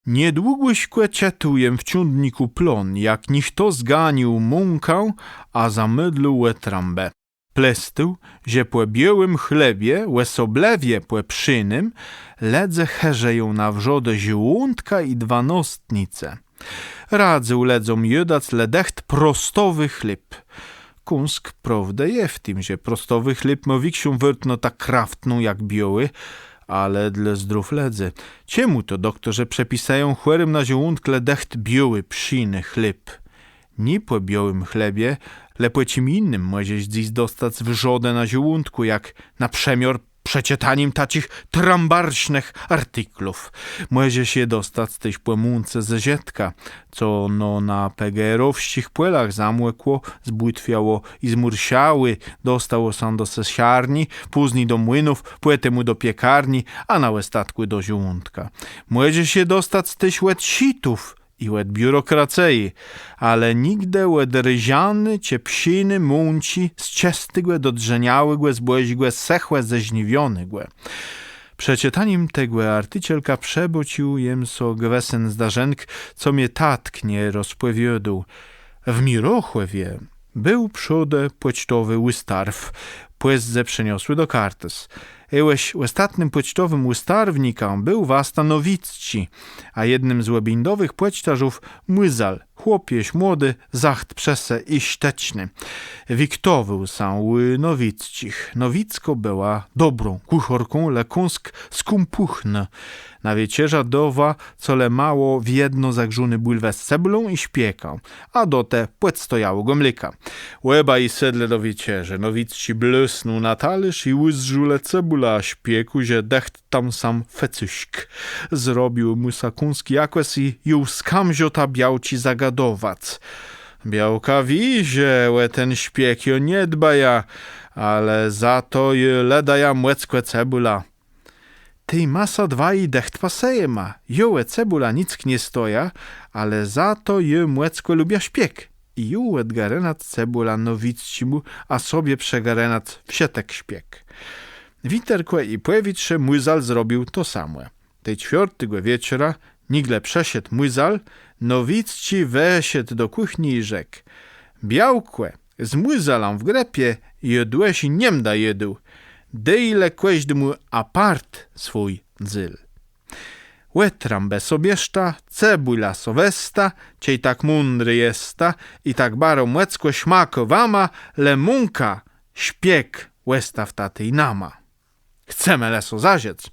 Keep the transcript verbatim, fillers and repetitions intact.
Niedługòszkò czëtôł jem w cządnikù plón, jak niechto zganił mąkã, a zamëdlił òtrãbë. Plestôł, że pò biôłim chlebie, òsoblëwie pò pszénym, lëdze chòrzeją na wrzodë żołądka i dwanôstnicë. Radzył lëdzóm jôdac le dëcht prostowi chléb. Kąsk prôwdë je w tim, że prostowi chléb mô wikszą wôrtnotã kraftną jak biôłi, ale dlô zdrów lëdzy. Czemù to doktorzë przepisëją chòrim na żołądk le dëcht biôłi pszény chléb? Nié pò biôłim chlebie, le pò czim jinym mòżesz dzys dostac wrzodë na żołądkù, jak na przëmiôr przeczëtanim taczich trãbarsznëch artiklów. Mòżesz je dostac téż pò mące ze żëtka, co no na pegérowsczich pòlach zamòkło, zbùtwiałé i zmùrszałé, dostało sã do sëszarni, pózni do młinów, pòtemù do piekarni, a na òstatkù do żołądka. Mòżesz je dostac téż òd sitów, i òd biurokracëji, ale nigdë òd rëżany czë pszény mączi z czëstégò, dodrzeniałégò zbòżégò, sëchò zeżniwionégò. Przed czëtanim tegò articzélka przëbôcził jem so gwësny zdarzënk, co mie tatk nie rozpòwiôdôł. W Mirochòwie béł przódë pòcztowi ùstarw, pòzdze przeniosłi do Kartuz. Ë òstatnym pòcztowim ùstarwnikã béł wasta Nowicczi, a jednym z òbéńdowëch pòcztarzów Mùzal, chłopiec młodi, zacht przë se i sztëczny. Wiktowôł sã ù Nowicczich. Nowickô bëła dobrą kùchôrką, le kąsk skąpùchnô. Na wieczerzã dôwa colemało wiedno zagrzóné bùlwë z cebùlą i szpiekã, a do te pòdstojałégò mléka. Òbaj sedlë do wieczerzë. Nowicczi blësnął na talérz i ùzdrzôł le cebùlã a szpiekù, że dëcht tam sóm fecuszk. Zrobił mù sã kąsk jakòs i jął z kãmzota białczi zagadowac. Białka wié, że ò ten szpiek jô nie dbajã, ale za to jô le dajã mòckò cebùlã. Tej ma sã dwaji dëcht pasëjema. Jô ò cebùlã nick nie stojã, ale za to jô mòckò lubiã szpiek. I jął òdgarënac cebùlã Nowicczémù, a sobie przëgarënac wszëtek szpiek. Witerkò i pòwitrze Mùzal zrobił to samò. Tej czwiôrtégò wieczora, nigle przëszedł Mùzal, Nowicczi weszedł do kùchni i rzekł: Białkò, z Mùzalã w grëpie jô dłëżi nie mdã jôdł. Dôj le kòżdémù apart swój dzél. Òtrãbë so bierzta, cebùlã so wezta, czej tak mądri jesta i tak baro mòckò szmakô wama, le mąka, szpiek òstôwta tej nama. Chcemë le so zażëc.